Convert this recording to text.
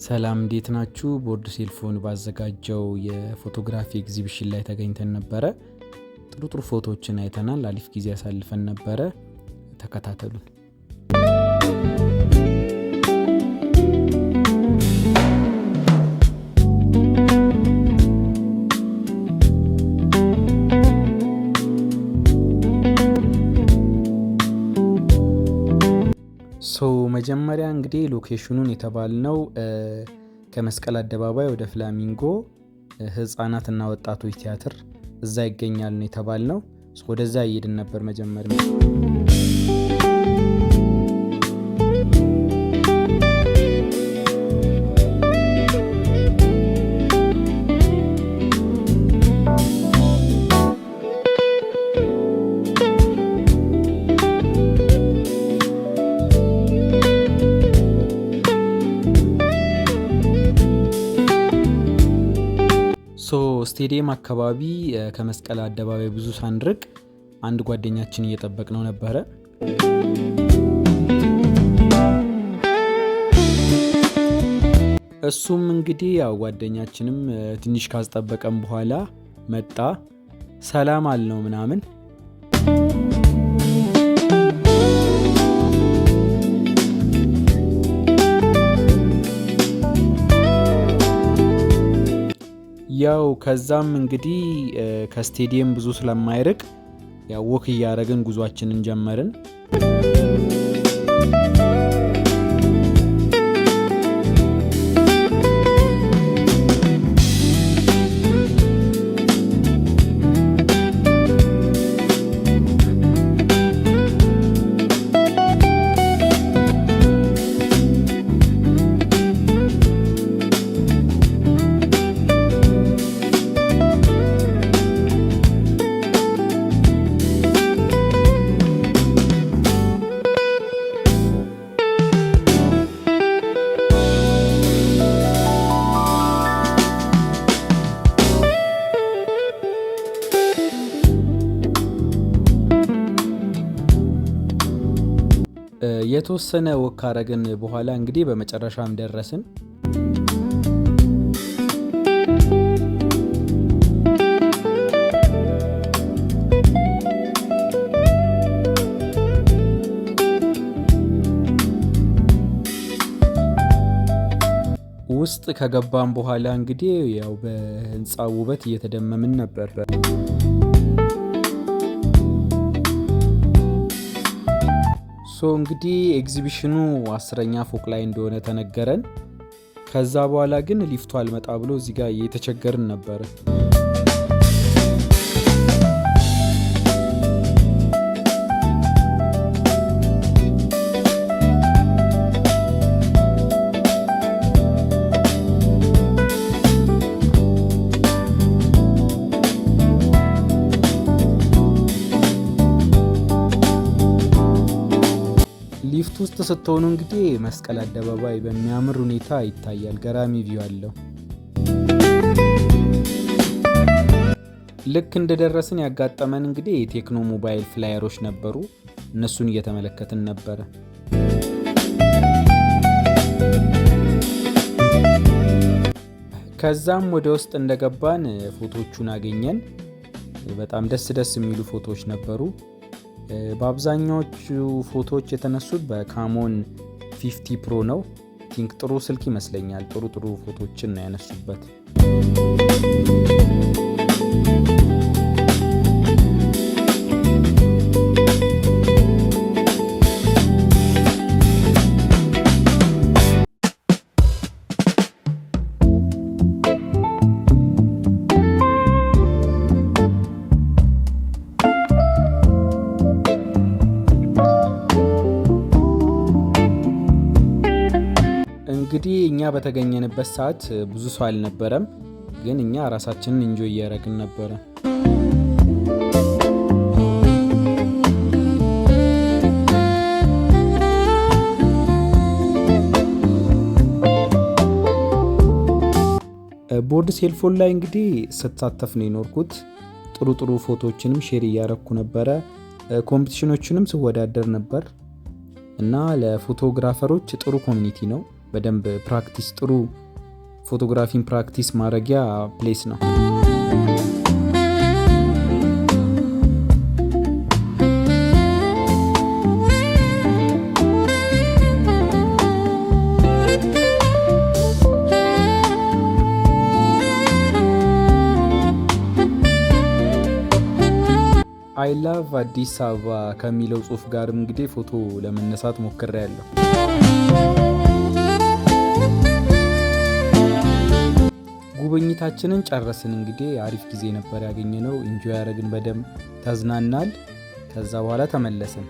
ሰላም፣ እንዴት ናችሁ? ቦርድ ሴልፎን ባዘጋጀው የ photography exhibition ላይ ተገኝተን ነበረ። ጥሩ ጥሩ ፎቶዎችን አይተናል። አሪፍ ጊዜ አሳልፈን ነበረ። ተከታተሉን። So መጀመሪያ እንግዲህ location ኑን የተባልነው ከመስቀል አደባባይ ወደ ፍላሚንጎ ህፃናትና ወጣቶች ቲያትር እዛ ይገኛል ነው የተባልነው። ወደዛ እየሄድን ነበር መጀመሪያ። So ስቴዲየም አካባቢ ከመስቀል አደባባይ ብዙ ሳንርቅ አንድ ጓደኛችን እየጠበቅነው ነበረ። እሱም እንግዲህ ያው ጓደኛችንም ትንሽ ካስጠበቀን በኋላ መጣ። ሰላም አልነው ምናምን። ያው ከዛም እንግዲህ ከስቴዲየም ብዙ ስለማይርቅ ያው walk እያደረግን ጉዟችንን ጀመርን። የተወሰነ walk ካረግን በኋላ እንግዲህ በመጨረሻም ደረስን። ውስጥ ከገባን በኋላ እንግዲህ ያው በህንፃው ውበት እየተደመምን ነበር። So እንግዲህ ኤግዚቢሽኑ 10ኛ ፎቅ ላይ እንደሆነ ተነገረን። ከዛ በኋላ ግን ሊፍቱ አልመጣ ብሎ እዚህ ጋር እየተቸገርን ነበር። ሊፍት ውስጥ ስትሆኑ እንግዲህ መስቀል አደባባይ በሚያምር ሁኔታ ይታያል። ገራሚ view አለው። ልክ እንደደረስን ያጋጠመን እንግዲህ የቴክኖ ሞባይል flyer ኦች ነበሩ። እነሱን እየተመለከትን ነበረ። ከዛም ወደ ውስጥ እንደገባን ፎቶዎቹን አገኘን። በጣም ደስ ደስ የሚሉ ፎቶዎች ነበሩ። በአብዛኛዎቹ ፎቶዎች የተነሱት በ Camon 50 Pro ነው። Think ጥሩ ስልክ ይመስለኛል። ጥሩ ጥሩ ፎቶዎችን ነው ያነሱበት። እንግዲህ እኛ በተገኘንበት ሰዓት ብዙ ሰው አልነበረም፣ ግን እኛ ራሳችንን enjoy እያደረግን ነበረ። ቦርድ ሴልፎን ላይ እንግዲህ ስሳተፍ ነው የኖርኩት። ጥሩ ጥሩ ፎቶዎችንም share እያረኩ ነበረ። Competition ኦችንም ስወዳደር ነበር እና ለ photographer ኦች ጥሩ community ነው። በደንብ practice፣ ጥሩ photography ን practice ማድረጊያ place ነው። "I love አዲስ አበባ" ከሚለው ጽሁፍ ጋርም እንግዲህ ፎቶ ለመነሳት ሞክሬያለሁ። ጉብኝታችንን ጨረስን። እንግዲህ አሪፍ ጊዜ ነበር ያገኘነው። Enjoy ያደረግን፣ በደንብ ተዝናናል። ከዛ በኋላ ተመለስን።